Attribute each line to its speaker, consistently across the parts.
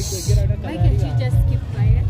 Speaker 1: Why can't you just keep quiet?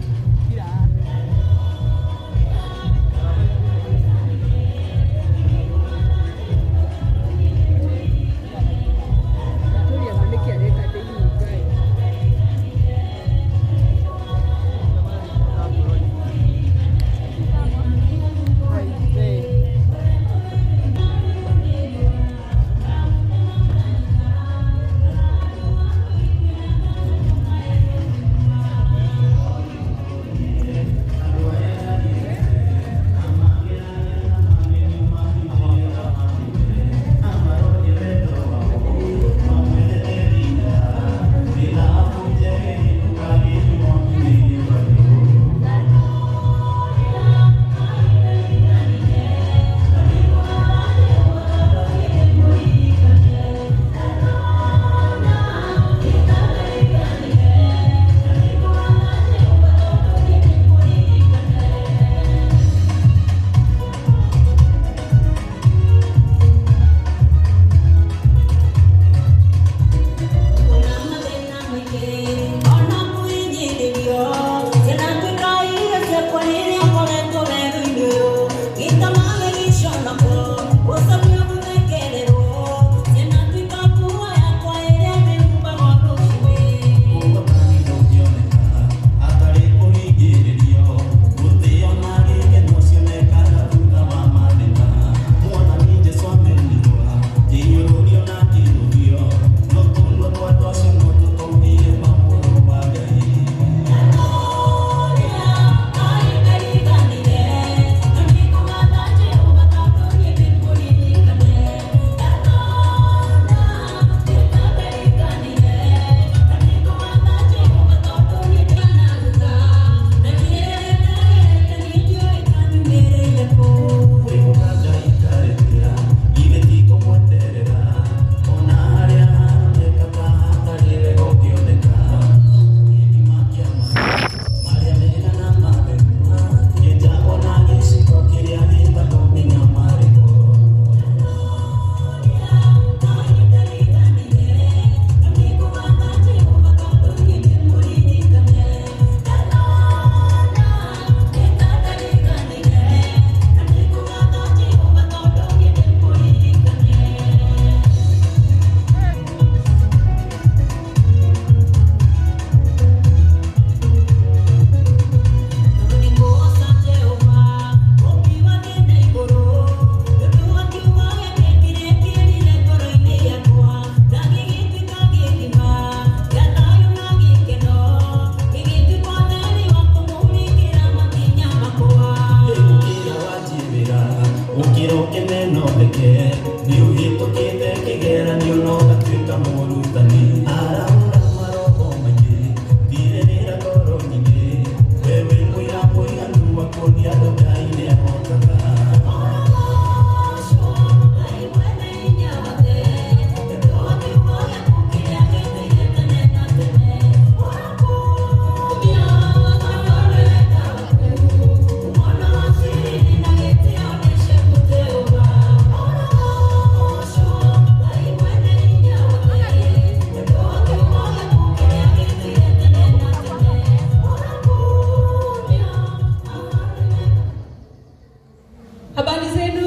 Speaker 2: Habari zenu?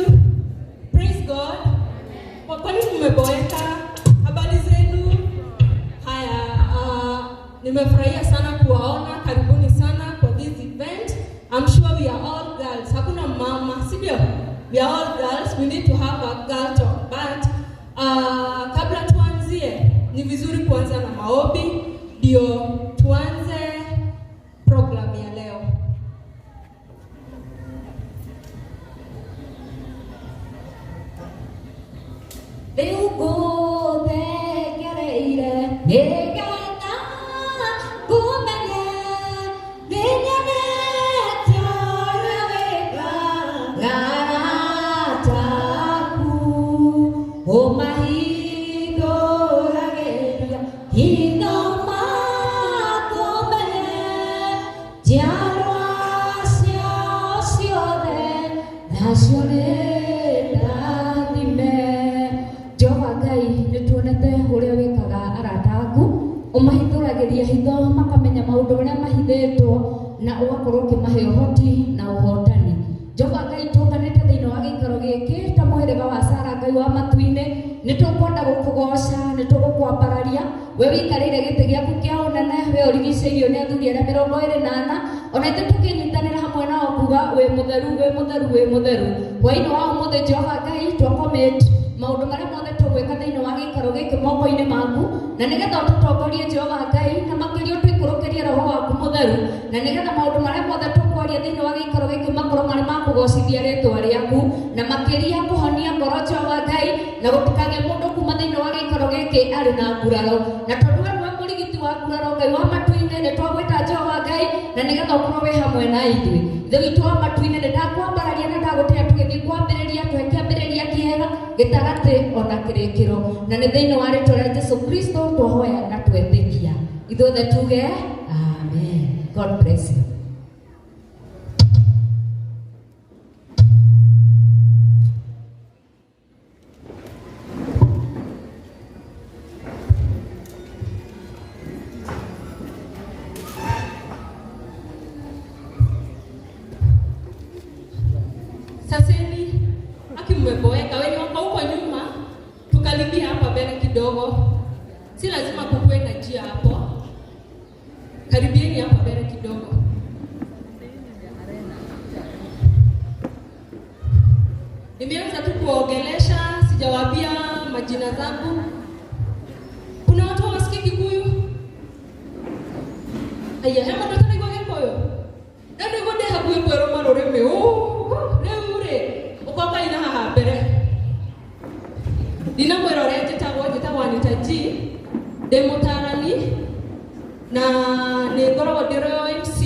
Speaker 2: Praise God. Kwa nini mmeboeka? Habari zenu? Haya, nimefurahia sana kuwaona. Karibuni sana kwa this event. I'm sure we are all girls. Hakuna mama, si ndio? We are all girls. We need to have a girl talk. But kabla tuanzie, ni vizuri kuanza na maombi ndio tuanze program ya leo.
Speaker 3: Rĩu ngũthekereire nĩgetha ngũmenye, nĩnyonete ũrĩa wĩkaga arata aku, ũmahingũragĩria hitho. Na ũgakorwo ũkĩmahe ũhoti na ũhotani. Jehova Ngai, tũnganĩte thĩinĩ wa gĩikaro gĩkĩ ta mũhĩrĩga wa Sara. Ngai wa matu-inĩ, nĩ tũkwenda gũkũgoca, nĩ tũgũkwambararia we wĩikarĩire gĩtĩ gĩaku kĩa ũnene, we ũrigicĩirio nĩ athuri arĩa 24, ona ithuĩ tũkĩnyitanĩra hamwe nao kuga wĩ mũtheru, wĩ mũtheru, wĩ mũtheru. Hwaĩ-inĩ wa ũmũthĩ, Jehova Ngai, twacommit maũndũ marĩa mothe tũgwĩka thĩinĩ wa gĩikaro gĩkĩ moko-inĩ maku, na nĩgetha ũtũtongorie, Jehova Ngai, na makĩria ũtũikũrũkĩrie roho waku mũtheru, na nĩgetha maũndũ marĩa mothe tũkwaria thĩinĩ wa gĩikaro gĩkĩ makorwo marĩ ma kũgocithia rĩtwa rĩaku, na makĩria kũhonia ngoro, Jehova Ngai, na gũtikagĩe mũndũ kuma thĩinĩ wa gĩikaro gĩkĩ arĩ na nguraro. Na tondũ we nĩwe mũrigiti wa nguraro, Ngai wa matu-inĩ, nĩ twagwĩta, Jehova Ngai, na nĩgetha ũkorwo wĩ hamwe na ithuĩ. Ithe witũ wa matu-inĩ, nĩ ndakwambararia na ndagũtĩa tũgĩthiĩ kwambĩrĩria. Tũhe kĩambĩrĩria kĩega, gĩtagatĩ ona kĩrĩkĩro, na nĩ thĩinĩ wa rĩtwa rĩa Jesu Kristo twahoya na twetĩkia. Ithuothe tuge amen. God bless you.
Speaker 2: Saseni, aki mmeboeka, wenye wako huko nyuma, tukaribia hapa mbele kidogo. Si lazima kukuwe na njia hapo. Karibieni hapa mbele kidogo. Nimeanza tu kuongelesha, sijawaambia majina zangu. Kuna watu hawasikii Kikuyu? Aya, he mũndũ ũtaraigua Gĩkũyũ? Rĩu nĩguo ndĩ hakuhĩ kwĩrũma rũrĩmĩ ũũ. Rĩu rĩ, ũkoka ina haha mbere. Ndinamwĩra ũrĩa njĩtagwo, njĩtagwo Anita G. Ndĩ mũtaarani na nĩ ngoragwo ndĩ Royal MC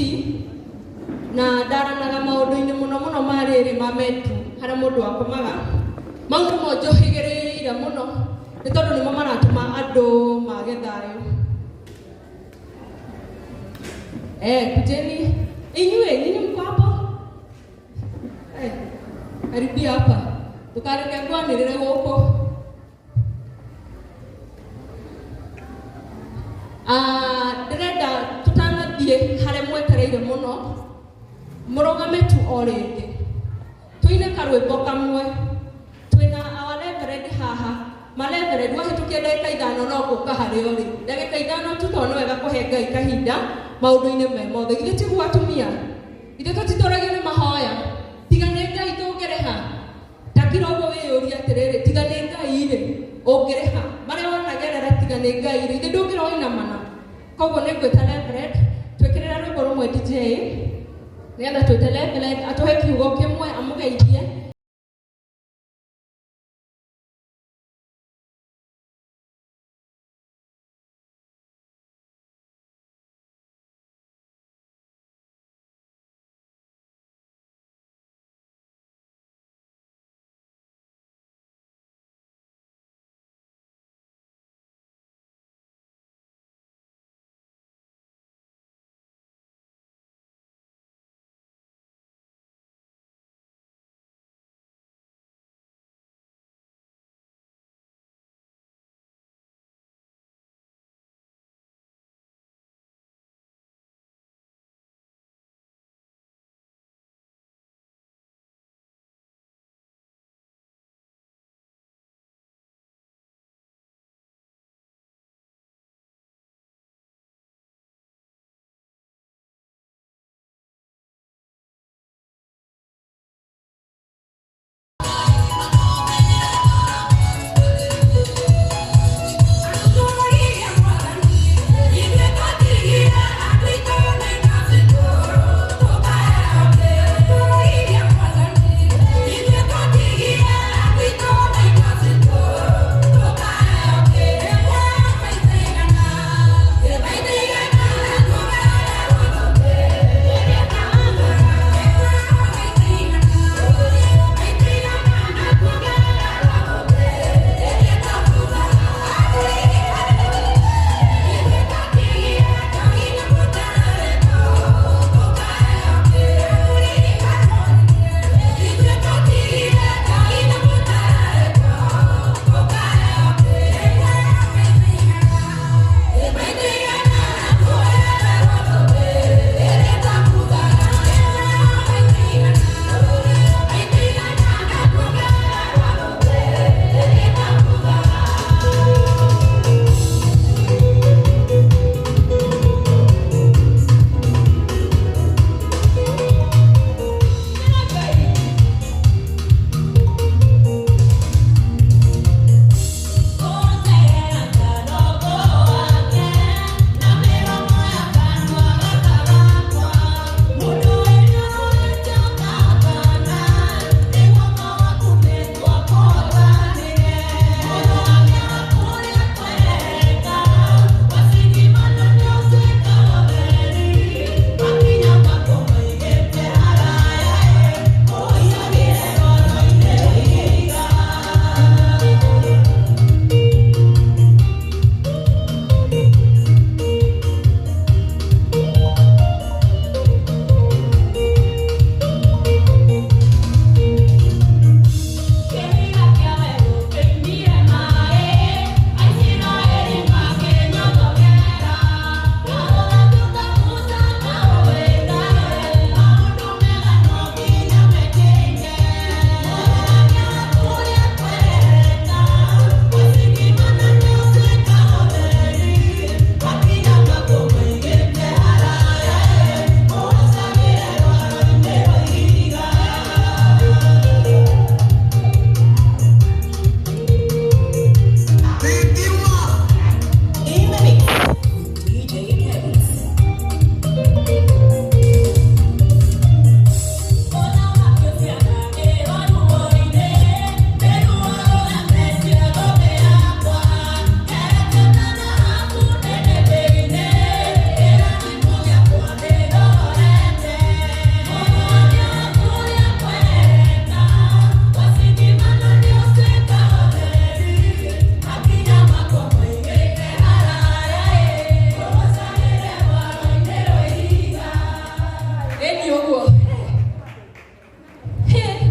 Speaker 2: na ndaranaga maũndũ-inĩ mũno mũno ma rĩrĩ ma metu harĩa mũndũ akomaga. Mau nĩmo njohĩgĩrĩire mũno nĩ tondũ nĩmo maratũma andũ mage thayũ. Eh, kujeni inyuĩ, nyinyi mko hapo? Eh, karibia hapa, tukareke ngwanĩrĩre gũkũ. Ah, ndĩrenda tũtanathiĩ harĩa mwetereire mũno, mũrũgame tu o rĩngĩ tũine karwĩmbo kamwe. Twĩna our reverend haha. Ma reverend, wahĩtũkia ndagĩka 5 no ngũka harĩa ũrĩ, ndagĩka 5 tu, tondũ nĩ wega kũhe Ngai kahinda maũndũ-inĩ me mothe. Githĩ tiguo, atumia? Ithuĩ tũtitũragio nĩ mahoya? Tiga nĩ Ngai tũngĩrĩha takira ũguo. Wĩyũrie atĩrĩrĩ, tiga nĩ Ngai rĩ, ũngĩrĩha marĩa wanagerera? Tiga nĩ Ngai rĩ, ithe ndũngĩra wainamana. Koguo nĩ ngwĩta reverend twĩkĩrĩre rwĩmbo rũmwe, DJ, nĩgetha twĩte reverend atũhe kiugo kĩmwe amũgeithie.